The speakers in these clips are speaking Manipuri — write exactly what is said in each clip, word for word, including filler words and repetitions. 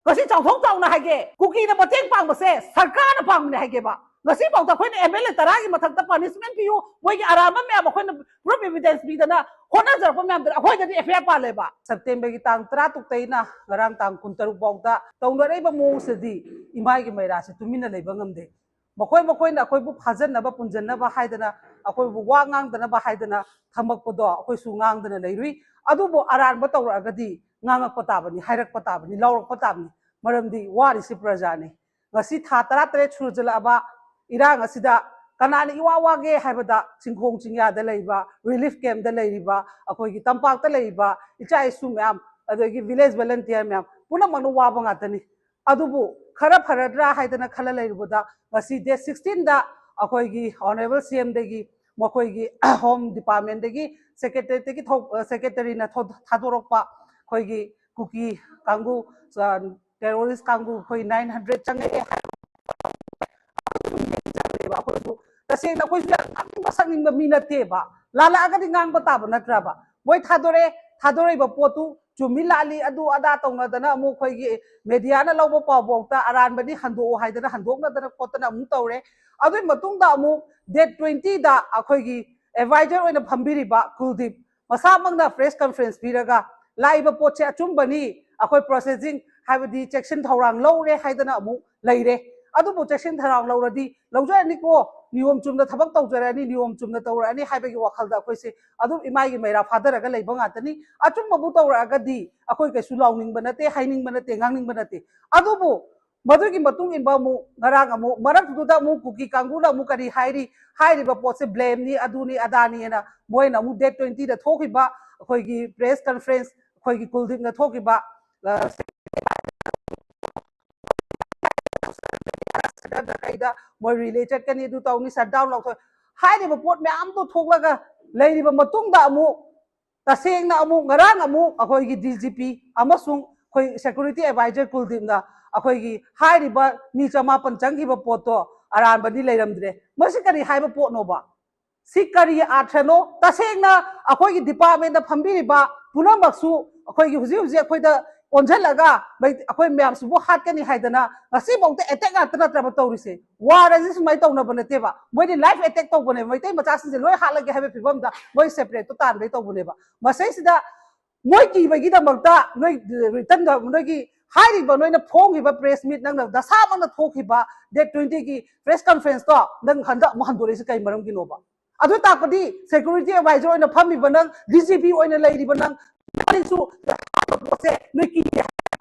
ꯉꯁꯤ ꯆꯥꯎꯊꯣꯛ ꯆꯥꯎꯅ ꯍꯥꯏꯒꯦ, ꯀꯨꯀꯤꯅ ꯃꯇꯦꯡ ꯄꯥꯡꯕꯁꯦ ꯁꯔꯀꯥꯔꯅ ꯄꯥꯡꯕꯅꯦ ꯍꯥꯏꯒꯦꯕ꯫ ꯉꯁꯤ ꯐꯥꯎꯗ ꯑꯩꯈꯣꯏꯅ ꯑꯦꯝ ꯑꯦꯜ ꯑꯦ ꯇꯔꯥꯒꯤ ꯃꯊꯛꯇ ꯄꯅꯤꯁꯃꯦꯟ ꯄꯤꯌꯨ, ꯃꯣꯏꯒꯤ ꯑꯔꯥꯟꯕ ꯃꯌꯥꯝ ꯑꯩꯈꯣꯏꯅ ꯄ꯭ꯔꯨꯐ ꯑꯦꯚꯤꯗꯦꯟꯁ ꯄꯤꯗꯅ ꯍꯣꯠꯅꯖꯔꯛꯄ ꯃꯌꯥꯝꯗꯨꯅ ꯑꯩꯈꯣꯏꯗꯗꯤ ꯑꯦꯐ ꯑꯥꯏ ꯑꯥꯔ ꯄꯥꯜꯂꯦꯕ꯫ ꯁꯦꯞꯇꯦꯝꯕꯔꯒꯤ ꯇꯥꯡ ꯇꯔꯥ ꯇꯔꯨꯛꯇꯩꯅ ꯉꯔꯥꯡ ꯇꯥꯡ ꯀꯨꯟꯇꯔꯨꯛ ꯐꯥꯎꯗ ꯇꯧꯅꯔꯛꯏꯕ ꯃꯑꯣꯡꯁꯤꯗꯤ ꯏꯃꯥꯏꯒꯤ ꯃꯩꯔꯥꯁꯦ ꯇꯨꯃꯤꯟꯅ ꯂꯩꯕ ꯉꯝꯗꯦ꯫ ꯃꯈꯣꯏ ꯃꯈꯣꯏꯅ ꯑꯩꯈꯣꯏꯕꯨ ꯐꯥꯖꯟꯅꯕ ꯄꯨꯟꯖꯟꯅꯕ ꯍꯥꯏꯗꯅ, ꯑꯩꯈꯣꯏꯕꯨ ꯋꯥ ꯉꯥꯡꯗꯅꯕ ꯍꯥꯏꯗꯅ ꯊꯝꯃꯛꯄꯗꯣ ꯑꯩꯈꯣꯏꯁꯨ ꯉꯥꯡꯗꯅ ꯂꯩꯔꯨꯏ꯫ ꯑꯗꯨꯕꯨ ꯑꯔꯥꯟꯕ ꯇꯧꯔꯛꯑꯒꯗꯤ ꯉꯥꯡꯉꯛꯄ ꯇꯥꯕꯅꯤ, ꯍꯥꯏꯔꯛꯄ ꯇꯥꯕꯅꯤ, ꯂꯥꯎꯔꯛꯄ ꯇꯥꯕꯅꯤ꯫ ꯃꯔꯝꯗꯤ ꯋꯥꯔꯤꯁꯤ ꯄ꯭ꯔꯖꯥꯅꯤ꯫ ꯉꯁꯤ ꯊꯥ ꯇꯔꯥꯇꯔꯦꯠ ꯁꯨꯖꯜꯂꯛꯑꯕ ꯏꯔꯥꯡ ꯑꯁꯤꯗ ꯀꯅꯥꯅ ꯏꯋꯥ ꯋꯥꯒꯦ ꯍꯥꯏꯕꯗ, ꯆꯤꯡꯈꯣꯡ ꯆꯤꯡꯌꯥꯗ ꯂꯩꯔꯤꯕ, ꯔꯤꯂꯤꯐ ꯀꯦꯝꯞꯇ ꯂꯩꯔꯤꯕ, ꯑꯩꯈꯣꯏꯒꯤ ꯇꯝꯄꯥꯛꯇ ꯂꯩꯔꯤꯕ ꯏꯆꯥ ꯏꯁꯨ ꯃꯌꯥꯝ, ꯑꯗꯒꯤ ꯚꯤꯂꯦꯖ ꯚꯣꯂꯟꯇꯤꯌꯔ ꯃꯌꯥꯝ ꯄꯨꯝꯅꯃꯛꯅ ꯋꯥꯕ ꯉꯥꯛꯇꯅꯤ꯫ ꯑꯗꯨꯕꯨ ꯈꯔ ꯐꯔꯗ꯭ꯔꯥ ꯍꯥꯏꯗꯅ ꯈꯜꯂ ꯂꯩꯔꯨꯕꯗ, ꯉꯁꯤ ꯗꯦꯠ ꯁꯤꯛꯁꯇꯤꯟꯗ ꯑꯩꯈꯣꯏꯒꯤ ꯑꯣꯅꯔꯦꯕꯜ ꯁꯤ ꯑꯦꯝꯗꯒꯤ, ꯃꯈꯣꯏꯒꯤ ꯍꯣꯝ ꯗꯤꯄꯥꯔꯠꯃꯦꯟꯗꯒꯤ ꯁꯦꯀ꯭ꯔꯦꯇꯔꯤꯗꯒꯤ ꯊꯣꯛ-, ꯁꯦꯀ꯭ꯔꯦꯇꯔꯤꯅ ꯊꯣ-, ꯊꯥꯗꯣꯔꯛꯄ ꯑꯩꯈꯣꯏꯒꯤ ꯀꯨꯀꯤ ꯀꯥꯡꯕꯨ, ꯇꯦꯔꯣꯔꯤꯁ ꯀꯥꯡꯕꯨ ꯑꯩꯈꯣꯏ ꯅꯥꯏꯟ ꯍꯟꯗ꯭ꯔꯦꯠ ꯆꯪꯉꯛꯑꯦ ꯍꯥꯏꯕ꯫ ꯑꯩꯈꯣꯏꯁꯨ ꯇꯁꯦꯡꯅ ꯑꯩꯈꯣꯏꯁꯨ ꯌꯥꯝ ꯉꯥꯡꯅꯤꯡꯕ ꯁꯛꯅꯤꯡꯕ ꯃꯤ ꯅꯠꯇꯦꯕ꯫ ꯂꯥꯜꯂꯛꯑꯒꯗꯤ ꯉꯥꯡꯕ ꯇꯥꯕ ꯅꯠꯇ꯭ꯔꯕ? ꯃꯣꯏ ꯊꯥꯗꯣꯔꯛꯑꯦ, ꯊꯥꯗꯣꯔꯛꯏꯕ ꯄꯣꯠꯇꯨ ꯆꯨꯝꯃꯤ ꯂꯥꯜꯂꯤ ꯑꯗꯨ ꯑꯗꯥ ꯇꯧꯅꯗꯅ ꯑꯃꯨꯛ ꯑꯩꯈꯣꯏꯒꯤ ꯃꯦꯗꯤꯌꯥꯅ ꯂꯧꯕ ꯄꯥꯎꯐꯥꯎꯇ ꯑꯔꯥꯟꯕꯅꯤ ꯍꯟꯗꯣꯛꯑꯣ ꯍꯥꯏꯗꯅ ꯍꯟꯗꯣꯛꯅꯗꯅ ꯈꯣꯠꯇꯅ ꯑꯃꯨꯛ ꯇꯧꯔꯦ꯫ ꯑꯗꯨꯒꯤ ꯃꯇꯨꯡꯗ ꯑꯃꯨꯛ ꯗꯦꯠ ꯇ꯭ꯋꯦꯟꯇꯤꯗ ꯑꯩꯈꯣꯏꯒꯤ ꯑꯦꯗꯚꯥꯏꯖꯔ ꯑꯣꯏꯅ ꯐꯝꯕꯤꯔꯤꯕ ꯀꯨꯜꯗꯤꯞ ꯃꯁꯥꯃꯛꯅ ꯄ꯭ꯔꯦꯁ ꯀꯟꯐꯔꯦꯟꯁ ꯄꯤꯔꯒ ꯂꯥꯛꯏꯕ ꯄꯣꯠꯁꯦ ꯑꯆꯨꯝꯕꯅꯤ, ꯑꯩꯈꯣꯏ ꯄ꯭ꯔꯣꯁꯦꯁꯤꯡ ꯍꯥꯏꯕꯗꯤ ꯆꯦꯛꯁꯤꯟ ꯊꯧꯔꯥꯡ ꯂꯧꯔꯦ ꯍꯥꯏꯗꯅ ꯑꯃꯨꯛ ꯂꯩꯔꯦ꯫ ꯑꯗꯨꯕꯨ ꯆꯦꯛꯁꯤꯟ ꯊꯧꯔꯥꯡ ꯂꯧꯔꯗꯤ ꯂꯧꯖꯔꯅꯤꯀꯣ, ꯅꯤꯌꯣꯝ ꯆꯨꯝꯅ ꯊꯕꯛ ꯇꯧꯖꯔꯅꯤ, ꯅꯤꯌꯣꯝ ꯆꯨꯝꯅ ꯇꯧꯔꯛꯑꯅꯤ ꯍꯥꯏꯕꯒꯤ ꯋꯥꯈꯜꯗ ꯑꯩꯈꯣꯏꯁꯦ ꯑꯗꯨꯝ ꯏꯃꯥꯏꯒꯤ ꯃꯩꯔꯥ ꯐꯥꯊꯔꯒ ꯂꯩꯕ ꯉꯥꯛꯇꯅꯤ꯫ ꯑꯆꯨꯝꯕꯕꯨ ꯇꯧꯔꯛꯑꯒꯗꯤ ꯑꯩꯈꯣꯏ ꯀꯩꯁꯨ ꯂꯥꯎꯅꯤꯡꯕ ꯅꯠꯇꯦ, ꯍꯥꯏꯅꯤꯡꯕ ꯅꯠꯇꯦ, ꯉꯥꯡꯅꯤꯡꯕ ꯅꯠꯇꯦ꯫ ꯑꯗꯨꯕꯨ ꯃꯗꯨꯒꯤ ꯃꯇꯨꯡ ꯏꯟꯕ ꯑꯃꯨꯛ ꯉꯔꯥꯡ ꯑꯃꯨꯛ ꯃꯔꯛꯇꯨꯗ ꯑꯃꯨꯛ ꯀꯨꯀꯤ ꯀꯥꯡꯕꯨꯅ ꯑꯃꯨꯛ ꯀꯔꯤ ꯍꯥꯏꯔꯤ? ꯍꯥꯏꯔꯤꯕ ꯄꯣꯠꯁꯦ ꯕ꯭ꯂꯦꯝꯅꯤ, ꯑꯗꯨꯅꯤ ꯑꯗꯥꯅꯤꯅ ꯃꯣꯏꯅ ꯑꯃꯨꯛ ꯗꯦꯠ ꯇ꯭ꯋꯦꯟꯇꯤꯗ ꯊꯣꯛꯈꯤꯕ ꯑꯩꯈꯣꯏꯒꯤ ꯄ꯭ꯔꯦꯁ ꯀꯟꯐꯔꯦꯟꯁ, ꯑꯩꯈꯣꯏꯒꯤ ꯀꯨꯜꯗꯤꯞꯅ ꯊꯣꯛꯈꯤꯕ, ꯑ, ꯀꯩꯗ ꯃꯣꯏ ꯔꯤꯂꯦ ꯆꯠꯀꯅꯤ, ꯑꯗꯨ ꯇꯧꯅꯤ, ꯁꯠ ꯗꯥꯎꯟ ꯂꯧꯊꯣꯛ, ꯍꯥꯏꯔꯤꯕ ꯄꯣꯠ ꯃꯌꯥꯝꯗꯣ ꯊꯣꯛꯂꯒ ꯂꯩꯔꯤꯕ ꯃꯇꯨꯡꯗ ꯑꯃꯨꯛ ꯇꯁꯦꯡꯅ ꯑꯃꯨꯛ ꯉꯔꯥꯡ ꯑꯃꯨꯛ ꯑꯩꯈꯣꯏꯒꯤ ꯗꯤ ꯖꯤ ꯄꯤ ꯑꯃꯁꯨꯡ ꯑꯩꯈꯣꯏ ꯁꯦꯀ꯭ꯌꯨꯔꯤꯇꯤ ꯑꯦꯗꯚꯥꯏꯖꯔ ꯀꯨꯜꯗꯤꯞꯅ ꯑꯩꯈꯣꯏꯒꯤ ꯍꯥꯏꯔꯤꯕ ꯃꯤ ꯆꯃꯥꯄꯟ ꯆꯪꯈꯤꯕ ꯄꯣꯠꯇꯣ ꯑꯔꯥꯟꯕꯗꯤ ꯂꯩꯔꯝꯗ꯭ꯔꯦ꯫ ꯃꯁꯤ ꯀꯔꯤ ꯍꯥꯏꯕ ꯄꯣꯠꯅꯣꯕ? ꯁꯤ ꯀꯔꯤ ꯑꯥꯔꯊꯅꯣ? ꯇꯁꯦꯡꯅ ꯑꯩꯈꯣꯏꯒꯤ ꯗꯤꯄꯥꯔꯠꯃꯦꯟꯗ ꯐꯝꯕꯤꯔꯤꯕ ꯄꯨꯝꯅꯃꯛꯁꯨ ꯑꯩꯈꯣꯏꯒꯤ ꯍꯧꯖꯤꯛ ꯍꯧꯖꯤꯛ ꯑꯩꯈꯣꯏꯗ ꯑꯣꯟꯁꯤꯜꯂꯒ ꯃꯩ-, ꯑꯩꯈꯣꯏ ꯃꯌꯥꯝꯁꯤꯕꯨ ꯍꯥꯠꯀꯅꯤ ꯍꯥꯏꯗꯅ ꯉꯁꯤꯐꯥꯎꯗ ꯑꯦꯇꯦꯛ ꯉꯥꯛꯇ ꯅꯠꯇ꯭ꯔꯕ ꯇꯧꯔꯤꯁꯦ꯫ ꯋꯥꯔ ꯑꯁꯤ ꯁꯨꯃꯥꯏꯅ ꯇꯧꯅꯕ ꯅꯠꯇꯦꯕ, ꯃꯣꯏꯗꯤ ꯂꯥꯏꯐ ꯑꯦꯇꯦꯛ ꯇꯧꯕꯅꯦꯕ꯫ ꯃꯩꯇꯩ ꯃꯆꯥꯁꯤꯡꯁꯦ ꯂꯣꯏ ꯍꯥꯠꯂꯒꯦ ꯍꯥꯏꯕ ꯐꯤꯕꯝꯗ ꯃꯣꯏ ꯁꯦꯄꯔꯦꯠꯇꯣ ꯇꯥꯟꯕꯩ ꯇꯧꯕꯅꯦꯕ꯫ ꯃꯁꯤꯁꯤꯗ ꯃꯣꯏ ꯀꯤꯕꯒꯤꯗꯃꯛꯇ ꯅꯣꯏ ꯔꯤꯇꯟ ꯅꯣꯏꯒꯤ ꯍꯥꯏꯔꯤꯕ ꯅꯣꯏꯅ ꯐꯣꯡꯈꯤꯕ ꯄ꯭ꯔꯦꯁ ꯃꯤꯠ, ꯅꯪꯅ ꯅꯁꯥꯃꯛꯅ ꯊꯣꯛꯈꯤꯕ ꯗꯦꯠ ꯇ꯭ꯋꯦꯟꯇꯤꯒꯤ ꯄ꯭ꯔꯦꯁ ꯀꯟꯐꯔꯦꯟꯁꯇꯣ ꯅꯪ ꯍꯟꯗꯛ ꯑꯃꯨꯛ ꯍꯟꯗꯣꯔꯛꯏꯁꯦ ꯀꯩ ꯃꯔꯝꯒꯤꯅꯣꯕ? ꯑꯗꯨ ꯇꯥꯛꯄꯗꯤ ꯁꯦꯀ꯭ꯌꯨꯔꯤꯇꯤ ꯑꯦꯗꯚꯥꯏꯖꯔ ꯑꯣꯏꯅ ꯐꯝꯃꯤꯕ ꯅꯪ, ꯗꯤ ꯖꯤ ꯄꯤ ꯑꯣꯏꯅ ꯂꯩꯔꯤꯕ ꯅꯪ, ꯅꯪꯁꯨ ꯄꯣꯠꯁꯦ ꯅꯣꯏ ꯀꯤꯌꯦ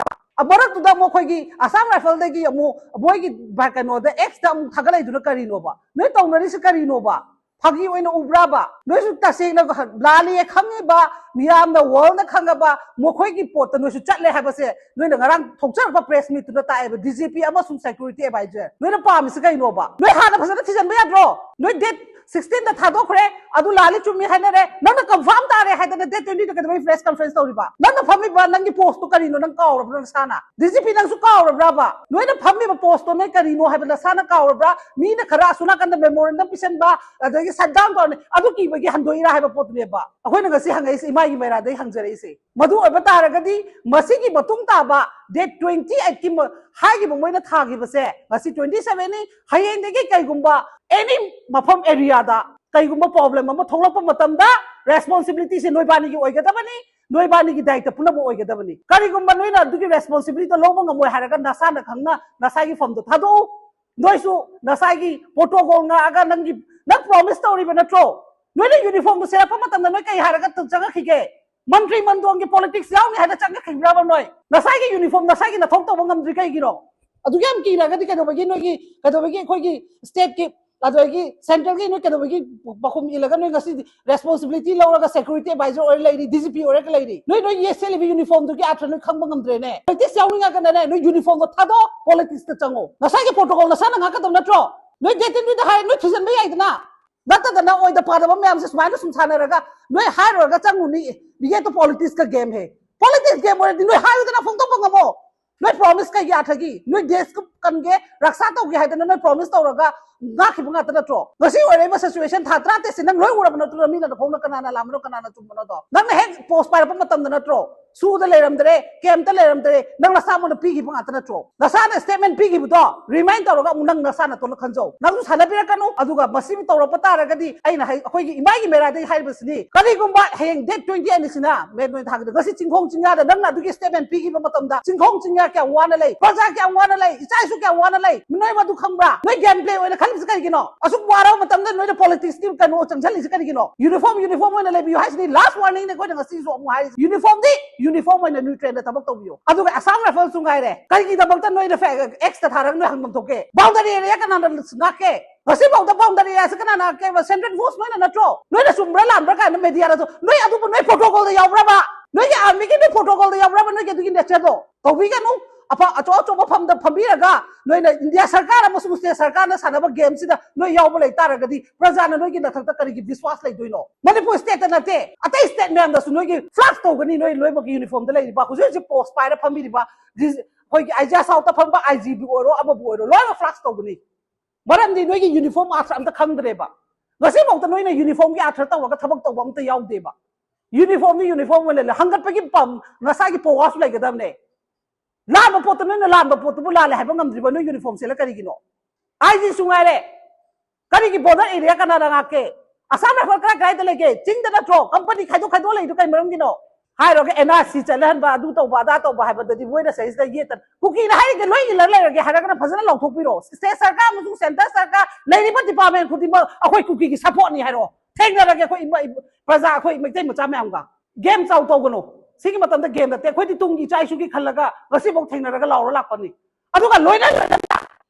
ꯍꯥꯏꯕ꯫ ꯃꯔꯛꯇꯨꯗ ꯑꯃꯨꯛ ꯑꯩꯈꯣꯏꯒꯤ ꯑꯁꯥꯝ ꯔꯥꯏꯐꯜꯗꯒꯤ ꯑꯃꯨꯛ ꯃꯣꯏꯒꯤ ꯀꯩꯅꯣꯗ ꯑꯦꯛꯁꯇ ꯑꯃꯨꯛ ꯊꯥꯒꯠꯂꯛꯏꯗꯨꯅ ꯀꯔꯤꯅꯣꯕ? ꯅꯣꯏ ꯇꯧꯅꯔꯤꯁꯤ ꯀꯔꯤꯅꯣꯕ? ꯐꯥꯒꯤ ꯑꯣꯏꯅ ꯎꯕ꯭ꯔꯥꯕ? ꯅꯣꯏꯁꯨ ꯇꯁꯦꯡꯅ ꯂꯥꯜꯂꯦ ꯈꯪꯉꯤꯕ, ꯃꯤꯌꯥꯝꯅ ꯋꯥꯔꯜꯅ ꯈꯪꯉꯕ ꯃꯈꯣꯏꯒꯤ ꯄꯣꯠꯇ ꯅꯣꯏꯁꯨ ꯆꯠꯂꯦ ꯍꯥꯏꯕꯁꯦ ꯅꯣꯏꯅ ꯉꯔꯥꯡ ꯊꯣꯛꯆꯔꯛꯄ ꯄ꯭ꯔꯦꯁ ꯃꯤꯠꯇꯨꯅ ꯇꯥꯛꯑꯦꯕ꯫ ꯗꯤ ꯖꯤ ꯄꯤ ꯑꯃꯁꯨꯡ ꯁꯦꯀ꯭ꯌꯨꯔꯤꯇꯤ ꯑꯦꯗꯚꯥꯏꯖꯔ ꯅꯣꯏꯅ ꯄꯥꯝꯃꯤꯁꯤ ꯀꯩꯅꯣꯕ? ꯅꯣꯏ ꯍꯥꯟꯅ ꯐꯖꯅ ꯊꯤꯖꯤꯟꯕ ꯌꯥꯗ꯭ꯔꯣ? ꯅꯣꯏ ꯗꯦꯠ ꯁꯤꯛꯁꯇꯤꯟꯗ ꯊꯥꯗꯣꯛꯈ꯭ꯔꯦ, ꯑꯗꯨ ꯂꯥꯜꯂꯤ ꯆꯨꯝꯃꯤ ꯍꯥꯏꯅꯔꯦ, ꯅꯪꯅ ꯀꯟꯐꯥꯔꯝ ꯇꯥꯔꯦ ꯍꯥꯏꯗꯅ ꯗꯦꯠ ꯇ꯭ꯋꯦꯟꯇꯤꯗ ꯀꯩꯗꯧꯕꯩ ꯄ꯭ꯔꯦꯁ ꯀꯟꯐꯔꯦꯟꯁ ꯇꯧꯔꯤꯕ? ꯅꯪꯅ ꯐꯝꯃꯤꯕ ꯅꯪꯒꯤ ꯄꯣꯁꯇꯣ ꯀꯔꯤꯅꯣ ꯅꯪ ꯀꯥꯎꯔꯕ꯭ꯔꯣ ꯅꯁꯥꯅ? ꯗꯤ ꯖꯤ ꯄꯤ ꯅꯪꯁꯨ ꯀꯥꯎꯔꯕ꯭ꯔꯥꯕ? ꯅꯣꯏꯅ ꯐꯝꯃꯤꯕ ꯄꯣꯁꯇꯣ ꯅꯣꯏ ꯀꯔꯤꯅꯣ ꯍꯥꯏꯕ ꯅꯁꯥꯅ ꯀꯥꯎꯔꯕ꯭ꯔꯥ? ꯃꯤꯅ ꯈꯔ ꯑꯁꯣꯝ ꯅꯥꯀꯟꯗ ꯃꯦꯃꯣꯔꯦꯟꯗꯝ ꯄꯤꯁꯟꯕ, ꯑꯗꯒꯤ ꯁꯠ ꯗꯥꯎꯟ ꯇꯧꯔꯅꯤ, ꯑꯗꯨ ꯀꯤꯕꯒꯤ ꯍꯟꯗꯣꯛꯏꯔꯥ ꯍꯥꯏꯕ ꯄꯣꯠꯇꯨꯅꯦꯕ ꯑꯩꯈꯣꯏꯅ ꯉꯁꯤ ꯍꯪꯉꯛꯏꯁꯦ, ꯏꯃꯥꯒꯤ ꯃꯩꯔꯥꯗꯩ ꯍꯪꯖꯔꯛꯏꯁꯦ꯫ ꯃꯗꯨ ꯑꯣꯏꯕ ꯇꯥꯔꯒꯗꯤ ꯃꯁꯤꯒꯤ ꯃꯇꯨꯡ ꯇꯥꯕ ꯗꯦꯠ ꯇ꯭ꯋꯦꯟꯇꯤ ꯑꯩꯠꯀꯤ ꯃ-, ꯍꯥꯏꯈꯤꯕ ꯃꯣꯏꯅ ꯊꯥꯈꯤꯕꯁꯦ, ꯉꯁꯤ ꯇ꯭ꯋꯦꯟꯇꯤ ꯁꯚꯦꯟꯅꯤ, ꯍꯌꯦꯡꯗꯒꯤ ꯀꯩꯒꯨꯝꯕ ꯑꯦꯅꯤ ꯃꯐꯝ ꯑꯦꯔꯤꯌꯥꯗ ꯀꯩꯒꯨꯝꯕ ꯄ꯭ꯔꯣꯕ꯭ꯂꯦꯝ ꯑꯃ ꯊꯣꯛꯂꯛꯄ ꯃꯇꯝꯗ ꯔꯦꯁꯄꯣꯟꯁꯤꯕꯤꯂꯤꯇꯤꯁꯦ ꯅꯣꯏꯕꯥꯅꯤꯒꯤ ꯑꯣꯏꯒꯗꯕꯅꯤ, ꯅꯣꯏꯕꯥꯅꯤꯒꯤ ꯗꯥꯏꯇ ꯄꯨꯝꯅꯃꯛ ꯑꯣꯏꯒꯗꯕꯅꯤ꯫ ꯀꯔꯤꯒꯨꯝꯕ ꯅꯣꯏꯅ ꯑꯗꯨꯒꯤ ꯔꯦꯁꯄꯣꯟꯁꯤꯕꯤꯂꯤꯇꯤꯗꯣ ꯂꯧꯕ ꯉꯝꯃꯣꯏ ꯍꯥꯏꯔꯒ ꯅꯁꯥꯅ ꯈꯪꯅ ꯅꯁꯥꯒꯤ ꯐꯝꯗꯣ ꯊꯥꯗꯣꯛꯎ꯫ ꯅꯣꯏꯁꯨ ꯅꯁꯥꯒꯤ ꯄ꯭ꯔꯣꯇꯣꯀꯣꯜ ꯉꯥꯛꯑꯒ ꯅꯪꯒꯤ, ꯅꯪ ꯄ꯭ꯔꯣꯃꯤꯁ ꯇꯧꯔꯤꯕ ꯅꯠꯇ꯭ꯔꯣ? ꯅꯣꯏꯅ ꯌꯨꯅꯤꯐꯣꯔꯝꯗꯣ ꯁꯦꯠꯂꯛꯄ ꯃꯇꯝꯗ ꯅꯣꯏ ꯀꯩ ꯍꯥꯏꯔꯒ ꯆꯪꯉꯛꯈꯤꯒꯦ? ꯃꯟꯇ꯭ꯔꯤ ꯃꯟꯗꯣꯟꯒꯤ ꯄꯣꯂꯤꯇꯤꯛꯁ ꯌꯥꯎꯅꯤ ꯍꯥꯏꯅ ꯆꯪꯉꯛꯈꯤꯕ꯭ꯔꯕ ꯅꯣꯏ? ꯅꯁꯥꯒꯤ ꯌꯨꯅꯤꯐꯣꯔꯝ ꯅꯁꯥꯒꯤ ꯅꯊꯧ ꯇꯧꯕ ꯉꯝꯗ꯭ꯔꯤ ꯀꯩꯒꯤꯅꯣ? ꯑꯗꯨꯛ ꯌꯥꯝ ꯀꯤꯔꯒꯗꯤ ꯀꯩꯗꯧꯕꯒꯤ ꯅꯣꯏꯒꯤ, ꯀꯩꯗꯧꯕꯒꯤ ꯑꯩꯈꯣꯏꯒꯤ ꯁ꯭ꯇꯦꯠꯀꯤ, ꯑꯗꯨꯗꯒꯤ ꯁꯦꯟꯇ꯭ꯔꯦꯜꯒꯤ ꯅꯣꯏ ꯀꯩꯗꯧꯕꯒꯤ ꯄꯥꯎꯈꯨꯝ ꯏꯜꯂꯒ ꯅꯣꯏ ꯉꯁꯤꯗꯤ ꯔꯦꯁꯄꯣꯟꯁꯤꯕꯤꯂꯤꯇꯤ ꯂꯧꯔꯒ ꯁꯦꯀ꯭ꯌꯨꯔꯤꯇꯤ ꯑꯦꯗꯚꯥꯏꯖꯔ ꯑꯣꯏꯔ ꯂꯩꯔꯤ, ꯗꯤ ꯖꯤ ꯄꯤ ꯑꯣꯏꯔꯒ ꯂꯩꯔꯤ? ꯅꯣꯏ, ꯅꯣꯏ ꯌꯦ ꯁꯦꯠꯂꯤꯕ ꯌꯨꯅꯤꯐꯣꯔꯝꯗꯨꯒꯤ ꯑꯥꯔꯊ ꯅꯣꯏ ꯈꯪꯕ ꯉꯝꯗ꯭ꯔꯦꯅꯦ꯫ ꯄꯣꯂꯤꯇꯤꯛꯁ ꯌꯥꯎꯅꯤꯡꯉꯒꯅꯅꯦ ꯅꯣꯏ ꯌꯨꯅꯤꯐꯣꯔꯝꯗꯣ ꯊꯥꯗꯣꯛꯑꯣ, ꯄꯣꯂꯤꯇꯤꯛꯁꯇ ꯆꯪꯉꯣ꯫ ꯅꯁꯥꯒꯤ ꯄ꯭ꯔꯣꯇꯣꯀꯣꯜ ꯅꯁꯥꯅ ꯉꯥꯛꯀꯗꯕ ꯅꯠꯇ꯭ꯔꯣ? ꯅꯣꯏ ꯗꯦꯠ ꯇ꯭ꯋꯦꯟꯇꯤꯗ ꯍꯥꯏꯔꯦ, ꯅꯣꯏ ꯊꯤꯖꯤꯟꯕ ꯌꯥꯏꯗꯅ꯫ ꯅꯠꯇꯗꯅ ꯑꯣꯏꯗ ꯄꯥꯗꯕ ꯃꯌꯥꯝꯁꯦ ꯁꯨꯃꯥꯏꯅ ꯁꯨꯝ ꯁꯥꯟꯅꯔꯒ ꯅꯣꯏ ꯍꯥꯏꯔꯨꯔꯒ ꯆꯪꯉꯨꯅꯤ꯫ ꯕꯤꯒꯦꯠꯇꯣ ꯄꯣꯂꯤꯇꯤꯛꯁꯀ ꯒꯦꯝ ꯍꯦ꯫ ꯄꯣꯂꯤꯇꯤꯛꯁ ꯒꯦꯝ ꯑꯣꯏꯔꯗꯤ ꯅꯣꯏ ꯍꯥꯏꯌꯨꯗꯅ ꯐꯣꯡꯗꯣꯛꯄ ꯉꯝꯃꯣ꯫ ꯅꯣꯏ ꯄ꯭ꯔꯣꯃꯤꯁ ꯀꯩꯒꯤ ꯑꯥꯔꯊꯒꯤ? ꯅꯣꯏ ꯗꯦꯁ ꯀꯟꯒꯦ, ꯔꯛꯁꯥ ꯇꯧꯒꯦ ꯍꯥꯏꯗꯅ ꯅꯣꯏ ꯄ꯭ꯔꯣꯃꯤꯁ ꯇꯧꯔꯒ ꯉꯥꯛꯈꯤꯕ ꯉꯥꯛꯇ ꯅꯠꯇ꯭ꯔꯣ? ꯉꯁꯤ ꯑꯣꯏꯔꯛꯏꯕ situation ꯊꯥ ꯇꯔꯥꯇꯔꯦꯠꯁꯦ ꯅꯪ ꯂꯣꯏ ꯎꯔꯕ ꯅꯠꯇ꯭ꯔꯣ? ꯃꯤꯅ ꯅꯐꯣꯡꯅ ꯀꯅꯥꯅ ꯂꯥꯝꯕꯅꯣ, ꯀꯅꯥꯅ ꯆꯨꯝꯕꯅꯣꯗꯣ? ꯅꯪꯅ ꯍꯦꯛ post ꯄꯥꯏꯔꯛꯄ ꯃꯇꯝꯗ ꯅꯠꯇ꯭ꯔꯣ? ꯁꯨꯗ ꯂꯩꯔꯝꯗ꯭ꯔꯦ, campꯇ ꯂꯩꯔꯝꯗ꯭ꯔꯦ, ꯅꯪ ꯅꯁꯥꯃꯛꯅ ꯄꯤꯈꯤꯕ ꯉꯥꯛꯇ ꯅꯠꯇ꯭ꯔꯣ? ꯅꯁꯥꯅ statement ꯄꯤꯈꯤꯕꯗꯣ remind ꯇꯧꯔꯒ ꯑꯃꯨꯛ ꯅꯪ ꯅꯁꯥ ꯅꯇꯣꯟꯗ ꯈꯟꯖꯧ꯫ ꯅꯪꯁꯨ ꯁꯥꯟꯅꯕꯤꯔꯛꯀꯅꯨ꯫ ꯑꯗꯨꯒ ꯃꯁꯤꯕꯨ ꯇꯧꯔꯛꯄ ꯇꯥꯔꯒꯗꯤ ꯑꯩꯅ ꯍꯥꯏ-, ꯑꯩꯈꯣꯏꯒꯤ ꯏꯃꯥꯒꯤ ꯃꯦꯔꯥꯗꯒꯤ ꯍꯥꯏꯔꯤꯕꯁꯤꯅꯤ, ꯀꯔꯤꯒꯨꯝꯕ ꯍꯌꯦꯡ date twenty ꯑꯅꯤꯁꯤꯅ, ꯃꯦ ꯅꯣꯏ ꯊꯥꯒꯤꯗ, ꯉꯁꯤ ꯆꯤꯡꯈꯣꯡ ꯆꯤꯡꯌꯥꯗ ꯅꯪꯅ ꯑꯗꯨꯒꯤ statement ꯄꯤꯈꯤꯕ ꯃꯇꯝꯗ ꯆꯤꯡꯈꯣꯡ ꯆꯤꯡꯌꯥ ꯀꯌꯥꯝ ꯋꯥꯅ ꯂꯩ, ꯄ꯭ꯔꯖꯥ ꯀꯌꯥꯝ ꯋꯥꯅ ꯂꯩ, ꯏꯆꯥ ꯏꯁꯨ ꯀꯌꯥꯝ ꯋꯥꯅ ꯂꯩ, ꯅꯣꯏ ꯃꯗꯨ ꯈꯪꯕ꯭ꯔꯥ? ꯅꯣꯏ game play ꯑꯣꯏꯅ ꯈꯜꯂꯤꯕꯁꯤ ꯀꯔꯤꯒꯤꯅꯣ? ꯑꯁꯨꯛ ꯋꯥꯔꯕ ꯃꯇꯝꯗ ꯅꯣꯏꯅ politicsꯀꯤ ꯀꯩꯅꯣ ꯆꯪꯁꯤꯜꯂꯤꯁꯤ ꯀꯔꯤꯒꯤꯅꯣ? Uniform, uniform ꯑꯣꯏꯅ ꯂꯩꯕꯤꯌꯨ ꯍꯥꯏꯁꯤꯗꯤ last warningꯅꯤ ꯑꯩꯈꯣꯏꯅ ꯉꯁꯤꯁꯨ ꯑꯃꯨꯛ ꯍꯥꯏꯔꯤꯁꯤ꯫ Uniformꯗꯤ uniform ꯑꯣꯏꯅ ꯅꯣꯏ trainꯗ ꯊꯕꯛ ꯇꯧꯕꯤꯌꯨ꯫ ꯑꯗꯨꯒ Assam Riflesꯁꯨ ꯉꯥꯏꯔꯦ, ꯀꯔꯤꯒꯤꯗꯃꯛꯇ ꯅꯣꯏꯅ ꯐꯦ-, Xꯇ ꯊꯥꯔꯒ ꯅꯣꯏ ꯍꯪꯐꯝ ꯊꯣꯛꯀꯦ? Boundary area ꯀꯅꯥꯅ ꯉꯥꯛꯀꯦ? ꯉꯁꯤꯐꯥꯎꯗ boundary areaꯁꯤ ꯀꯅꯥꯅ ꯉꯥꯛꯀꯦ? Central force ꯅꯣꯏꯅ ꯅꯠꯇ꯭ꯔꯣ? ꯅꯣꯏꯅ ꯆꯨꯝꯕ꯭ꯔꯥ ꯂꯥꯟꯕ꯭ꯔꯥ ꯀꯥꯏꯅ mediaꯗꯁꯨ, ꯅꯣꯏ ꯑꯗꯨꯕꯨ ꯅꯣꯏ protocolꯗ ꯌꯥꯎꯕ꯭ꯔꯕ? ꯅꯣꯏꯒꯤ armyꯒꯤ ꯅꯣꯏ protocolꯗ ꯌꯥꯎꯕ꯭ꯔꯕ? ꯅꯣꯏꯒꯤ ꯑꯗꯨꯒꯤ natureꯗꯣ ꯇꯧꯕꯤꯒꯅꯨ꯫ ꯑꯐ-, ꯑꯆꯧ ꯑꯆꯧꯕ ꯐꯝꯗ ꯐꯝꯕꯤꯔꯒ ꯅꯣꯏꯅ India ꯁꯔꯀꯥꯔ ꯑꯃꯁꯨꯡ state ꯁꯔꯀꯥꯔꯅ ꯁꯥꯟꯅꯕ gameꯁꯤꯗ ꯅꯣꯏ ꯌꯥꯎꯕ ꯂꯩ ꯇꯥꯔꯒꯗꯤ ꯄ꯭ꯔꯖꯥꯅ ꯅꯣꯏꯒꯤ ꯅꯊꯛꯇ ꯀꯔꯤꯒꯤ ꯕꯤꯁꯋꯥꯁ ꯂꯩꯗꯣꯏꯅꯣ? ꯃꯅꯤꯄꯨꯔ stateꯇ ꯅꯠꯇꯦ, ꯑꯇꯩ state ꯃꯌꯥꯝꯗꯁꯨ ꯅꯣꯏꯒꯤ flags ꯇꯧꯒꯅꯤ꯫ ꯅꯣꯏ ꯂꯣꯏꯅꯃꯛꯀꯤ uniformꯗ ꯂꯩꯔꯤꯕ, ꯍꯧꯖꯤꯛ ꯍꯧꯖꯤꯛ post ꯄꯥꯏꯔ ꯐꯝꯕꯤꯔꯤꯕ, ꯗꯤ-, ꯑꯩꯈꯣꯏꯒꯤ Aijia Southꯇ ꯐꯝꯕ IGꯕꯨ ꯑꯣꯏꯔꯣ, ꯑꯃꯕꯨ ꯑꯣꯏꯔꯣ, ꯂꯣꯏꯅꯃꯛ flags ꯇꯧꯒꯅꯤ꯫ ꯃꯔꯝꯗꯤ ꯅꯣꯏꯒꯤ uniform ꯑꯥꯔꯊ ꯑꯝꯇ ꯈꯪꯗ꯭ꯔꯦꯕ꯫ ꯉꯁꯤꯐꯥꯎꯗ ꯅꯣꯏꯅ uniformꯒꯤ ꯑꯥꯔꯊ ꯇꯧꯔꯒ ꯊꯕꯛ ꯇꯧꯕ ꯑꯝꯇ ꯌꯥꯎꯗꯦꯕ꯫ Uniformꯗꯤ uniform ꯑꯣꯏꯅ ꯂꯩ꯫ ꯍꯪꯒꯠꯄꯒꯤ ꯄꯝ, ꯉꯁꯥꯏꯒꯤ ꯄꯋꯥꯁꯨ ꯂꯩꯒꯗꯕꯅꯦ꯫ ꯂꯥꯟꯕ ꯄꯣꯠꯇꯨ ꯅꯣꯏꯅ ꯂꯥꯟꯕ ꯄꯣꯠꯇꯨꯕꯨ ꯂꯥꯜꯂꯦ ꯍꯥꯏꯕ ꯉꯝꯗ꯭ꯔꯤꯕ ꯅꯣꯏ uniform ꯁꯦꯠꯂ ꯀꯔꯤꯒꯤꯅꯣ? IGꯁꯨ ꯉꯥꯏꯔꯦ꯫ ꯀꯔꯤꯒꯤ border area ꯀꯅꯥꯅ ꯉꯥꯛꯀꯦ? Assam Rifles ꯀꯔꯥꯏ ꯀꯔꯥꯏꯗ ꯂꯩꯒꯦ? ꯆꯤꯡꯗ ꯅꯠꯇ꯭ꯔꯣ? Company ꯈꯥꯏꯗꯣꯛ ꯈꯥꯏꯗꯣꯛ ꯂꯩꯗꯨ ꯀꯩ ꯃꯔꯝꯒꯤꯅꯣ? ꯍꯥꯏꯔꯨꯔꯒ NRC ꯆꯠꯅꯍꯟꯕ, ꯑꯗꯨ ꯇꯧꯕ, ꯑꯗꯥ ꯇꯧꯕ ꯍꯥꯏꯕꯗꯗꯤ ꯃꯣꯏꯅ ꯁꯤꯗꯩꯁꯤꯗ ꯌꯦꯠꯇꯅ, ꯀꯨꯀꯤꯅ ꯍꯥꯏꯔꯤꯁꯦ ꯂꯣꯏ ꯏꯜꯂ ꯂꯩꯔꯒꯦ ꯍꯥꯏꯔꯒꯅ ꯐꯖꯅ ꯂꯥꯎꯊꯣꯛꯄꯤꯔꯣ꯫ State ꯁꯔꯀꯥꯔ ꯑꯃꯁꯨꯡ centre ꯁꯔꯀꯥꯔ ꯂꯩꯔꯤꯕ department ꯈꯨꯗꯤꯡꯃꯛ ꯑꯩꯈꯣꯏ ꯀꯨꯀꯤꯒꯤ supportꯅꯤ ꯍꯥꯏꯔꯣ꯫ ꯊꯦꯡꯅꯔꯒꯦ ꯑꯩꯈꯣꯏ ꯏꯃ-, ꯏ-, ꯄ꯭ꯔꯖꯥ, ꯑꯩꯈꯣꯏ ꯃꯩꯇꯩ ꯃꯆꯥ ꯃꯌꯥꯝꯒ꯫ Game ꯆꯥꯎ ꯇꯧꯒꯅꯨ꯫ ꯁꯤꯒꯤ ꯃꯇꯝꯗ game ꯅꯠꯇꯦ, ꯑꯩꯈꯣꯏꯗꯤ ꯇꯨꯡꯒꯤ ꯏꯆꯥ ꯏꯁꯨꯒꯤ ꯈꯜꯂꯒ ꯉꯁꯤꯐꯥꯎ ꯊꯦꯡꯅꯔꯒ ꯂꯥꯎꯔ ꯂꯥꯛꯄꯅꯤ꯫ ꯑꯗꯨꯒ ꯂꯣꯏꯅ ꯂꯣꯏꯅꯅ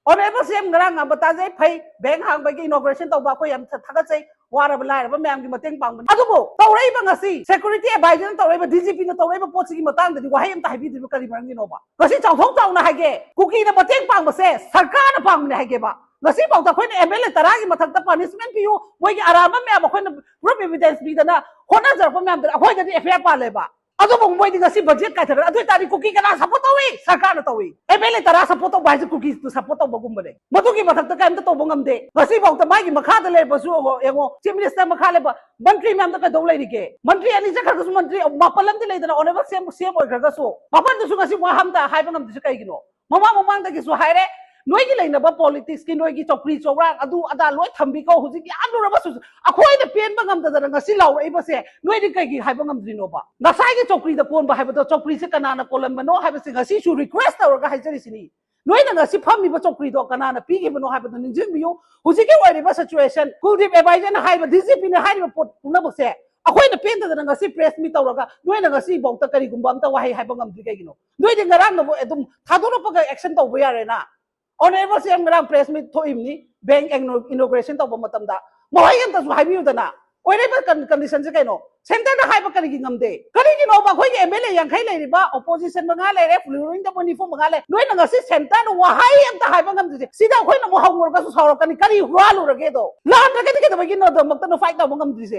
Honourable CM ꯉꯔꯥꯡ ꯉꯥꯡꯕ ꯇꯥꯖꯩ, ꯐꯩ, bank ꯍꯥꯡꯕꯒꯤ inauguration ꯇꯧꯕ ꯑꯩꯈꯣꯏ ꯌꯥꯝ ꯊ-, ꯊꯥꯒꯠꯆꯩ, ꯋꯥꯔꯕ ꯂꯥꯏꯔꯕ ꯃꯌꯥꯝꯒꯤ ꯃꯇꯦꯡ ꯄꯥꯡꯕꯅꯤ꯫ ꯑꯗꯨꯕꯨ ꯇꯧꯔꯛꯏꯕ ꯉꯁꯤ security advisorꯅ ꯇꯧꯔꯛꯏꯕ, DGPꯅ ꯇꯧꯔꯛꯏꯕ ꯄꯣꯠꯁꯤꯒꯤ ꯃꯇꯥꯡꯗꯗꯤ ꯋꯥꯍꯩ ꯑꯝꯇ ꯍꯥꯏꯕꯤꯗ꯭ꯔꯤꯕ ꯀꯔꯤ ꯃꯔꯝꯒꯤꯅꯣꯕ? ꯉꯁꯤ ꯆꯥꯎꯊꯣꯛ ꯆꯥꯎꯅ ꯍꯥꯏꯒꯦ, ꯀꯨꯀꯤꯅ ꯃꯇꯦꯡ ꯄꯥꯡꯕꯁꯦ ꯁꯔꯀꯥꯔꯅ ꯄꯥꯡꯕꯅꯦ ꯍꯥꯏꯒꯦꯕ꯫ ꯉꯁꯤꯐꯥꯎꯗ ꯑꯩꯈꯣꯏꯅ MLA ꯇꯔꯥꯒꯤ ꯃꯊꯛꯇ punishment ꯄꯤꯌꯨ, ꯃꯣꯏꯒꯤ ꯑꯔꯥꯟꯕ ꯃꯌꯥꯝ ꯑꯩꯈꯣꯏꯅ proof evidence ꯄꯤꯗꯅ ꯍꯣꯠꯅꯖꯔꯛꯄ ꯃꯌꯥꯝꯗꯨꯅ ꯑꯩꯈꯣꯏꯗꯗꯤ FIR ꯄꯥꯜꯂꯦꯕ꯫ ꯑꯗꯨꯕꯨ ꯃꯣꯏꯗꯤ ꯉꯁꯤ ꯕꯖꯦꯠ ꯀꯥꯏꯊꯔꯒ, ꯑꯗꯨ ꯑꯣꯏꯇꯥꯔꯗꯤ ꯀꯨꯀꯤ ꯀꯅꯥ ꯁꯞꯄꯣꯔꯠ ꯇꯧꯏ? ꯁꯔꯀꯥꯔꯅ ꯇꯧꯏ꯫ ꯑꯦꯝ ꯑꯦꯜ ꯑꯦ ꯇꯔꯥ ꯁꯞꯄꯣꯔꯠ ꯇꯧꯕ ꯍꯥꯏꯁꯦ ꯀꯨꯀꯤꯗꯨ ꯁꯞꯄꯣꯔꯠ ꯇꯧꯕꯒꯨꯝꯕꯅꯦ꯫ ꯃꯗꯨꯒꯤ ꯃꯊꯛꯇ ꯀꯔꯤꯝꯇ ꯇꯧꯕ ꯉꯝꯗꯦ꯫ ꯉꯁꯤꯐꯥꯎꯗ ꯃꯥꯒꯤ ꯃꯈꯥꯗ ꯂꯩꯔꯕꯁꯨ ꯌꯦꯡꯉꯣ, ꯆꯤꯐ ꯃꯤꯅꯤꯁꯇꯔ ꯃꯈꯥ ꯂꯩꯕ ꯃꯟꯇ꯭ꯔꯤ ꯃꯌꯥꯝꯗ ꯀꯩꯗꯧ ꯂꯩꯔꯤꯒꯦ? ꯃꯟꯇ꯭ꯔꯤ ꯑꯅꯤ ꯆꯠꯈ꯭ꯔꯒꯁꯨ ꯃꯟꯇ꯭ꯔꯤ ꯃꯥꯄꯜ ꯑꯃꯗꯤ ꯂꯩꯗꯅ, ꯑꯣꯅꯔꯦꯕꯜ ꯁꯤ ꯑꯦꯝ, ꯁꯤ ꯑꯦꯝ ꯑꯣꯏꯈ꯭ꯔꯒꯁꯨ ꯃꯥꯄꯜꯗꯨꯁꯨ ꯉꯁꯤ ꯋꯥ ꯑꯝꯇ ꯍꯥꯏꯕ ꯉꯝꯗ꯭ꯔꯤꯁꯦ ꯀꯩꯒꯤꯅꯣ? ꯃꯃꯥꯡ ꯃꯃꯥꯡꯗꯒꯤꯁꯨ ꯍꯥꯏꯔꯦ, ꯅꯣꯏꯒꯤ ꯂꯩꯅꯕ ꯄꯣꯂꯤꯇꯤꯛꯁꯀꯤ ꯅꯣꯏꯒꯤ ꯆꯧꯀ꯭ꯔꯤ ꯆꯧꯔꯥꯡ ꯑꯗꯨ ꯑꯗꯥ ꯂꯣꯏ ꯊꯝꯕꯤꯀꯣ, ꯍꯧꯖꯤꯛ ꯌꯥꯝ ꯂꯨꯔꯕ ꯁꯨ-, ꯑꯩꯈꯣꯏꯅ ꯄꯦꯟꯕ ꯉꯝꯗꯗꯅ ꯉꯁꯤ ꯂꯥꯎꯔꯛꯏꯕꯁꯦ ꯅꯣꯏꯗꯤ ꯀꯩꯒꯤ ꯍꯥꯏꯕ ꯉꯝꯗ꯭ꯔꯤꯅꯣꯕ? ꯉꯁꯥꯏꯒꯤ ꯆꯧꯀ꯭ꯔꯤꯗ ꯀꯣꯟꯕ ꯍꯥꯏꯕꯗꯣ, ꯆꯧꯀ꯭ꯔꯤꯁꯦ ꯀꯅꯥꯅ ꯀꯣꯜꯂꯝꯕꯅꯣ ꯍꯥꯏꯕꯁꯦ ꯉꯁꯤꯁꯨ ꯔꯤꯀ꯭ꯋꯦꯁ ꯇꯧꯔꯒ ꯍꯥꯏꯖꯔꯤꯁꯤꯅꯤ꯫ ꯅꯣꯏꯅ ꯉꯁꯤ ꯐꯝꯃꯤꯕ ꯆꯧꯀ꯭ꯔꯤꯗꯣ ꯀꯅꯥꯅ ꯄꯤꯈꯤꯕꯅꯣ ꯍꯥꯏꯕꯗꯣ ꯅꯤꯡꯁꯤꯡꯕꯤꯌꯨ꯫ ꯍꯧꯖꯤꯛꯀꯤ ꯑꯣꯏꯔꯤꯕ ꯁꯤꯆꯨꯋꯦꯁꯟ, ꯀꯨꯜꯗꯤꯞ ꯑꯦꯗꯚꯥꯏꯖꯔꯅ ꯍꯥꯏꯔꯤꯕ, ꯗꯤ ꯖꯤ ꯄꯤꯅ ꯍꯥꯏꯔꯤꯕ ꯄꯣꯠ ꯄꯨꯝꯅꯃꯛꯁꯦ ꯑꯩꯈꯣꯏꯅ ꯄꯦꯟꯗꯗꯅ ꯉꯁꯤ ꯄ꯭ꯔꯦꯁ ꯃꯤꯠ ꯇꯧꯔꯒ ꯅꯣꯏꯅ ꯉꯁꯤꯐꯥꯎꯗ ꯀꯔꯤꯒꯨꯝꯕ ꯑꯝꯇ ꯋꯥꯍꯩ ꯍꯥꯏꯕ ꯉꯝꯗ꯭ꯔꯤ ꯀꯩꯒꯤꯅꯣ? ꯅꯣꯏꯗꯤ ꯉꯔꯥꯡꯅꯕꯨ ꯑꯗꯨꯝ ꯊꯥꯗꯣꯔꯛꯄꯒ ꯑꯦꯛꯁꯟ ꯇꯧꯕ ꯌꯥꯔꯦꯅ꯫ ꯑꯣꯅꯔꯦꯕꯜ ꯁꯤ ꯑꯦꯝ ꯉꯔꯥꯡ ꯄ꯭ꯔꯦꯁ ꯃꯤꯠ ꯊꯣꯛꯏꯕꯅꯤ, ꯕꯦꯡ ꯏꯅꯣꯒ꯭ꯔꯦꯁꯟ ꯇꯧꯕ ꯃꯇꯝꯗ꯫ ꯃꯈꯣꯏ ꯑꯝꯇꯁꯨ ꯍꯥꯏꯕꯤꯌꯨꯗꯅ, ꯑꯣꯏꯔꯤꯕ ꯀꯟ-, ꯀꯟꯗꯤꯁꯟꯁꯦ ꯀꯩꯅꯣ? ꯁꯦꯟꯇꯔꯗ ꯍꯥꯏꯕ ꯀꯔꯤꯒꯤ ꯉꯝꯗꯦ? ꯀꯔꯤꯒꯤꯅꯣꯕ? ꯑꯩꯈꯣꯏꯒꯤ ꯑꯦꯝ ꯑꯦꯜ ꯑꯦ ꯌꯥꯡꯈꯩ ꯂꯩꯔꯤꯕ, ꯑꯣꯄꯣꯖꯤꯁꯟ ꯃꯉꯥ ꯂꯩꯔꯦ, ꯔꯨꯂꯤꯡꯗ ꯃꯣꯏ ꯅꯤꯐꯨ ꯃꯉꯥ ꯂꯩ, ꯅꯣꯏꯅ ꯉꯁꯤ ꯁꯦꯟꯇꯔꯗ ꯋꯥꯍꯩ ꯑꯝꯇ ꯍꯥꯏꯕ ꯉꯝꯗ꯭ꯔꯤꯁꯦ, ꯁꯤꯗ ꯑꯩꯈꯣꯏꯅ ꯑꯃꯨꯛ ꯍꯧꯔꯨꯔꯒꯁꯨ ꯁꯥꯎꯔꯛꯀꯅꯤ꯫ ꯀꯔꯤ ꯍꯨꯔꯥꯜꯂꯨꯔꯒꯦꯗꯣ? ꯂꯥꯟꯗ꯭ꯔꯒꯗꯤ ꯀꯩꯗꯧꯕꯒꯤꯅꯣ ꯑꯗꯨꯃꯛꯇꯅ ꯐꯥꯏꯠ ꯇꯧꯕ ꯉꯝꯗ꯭ꯔꯤꯁꯦ?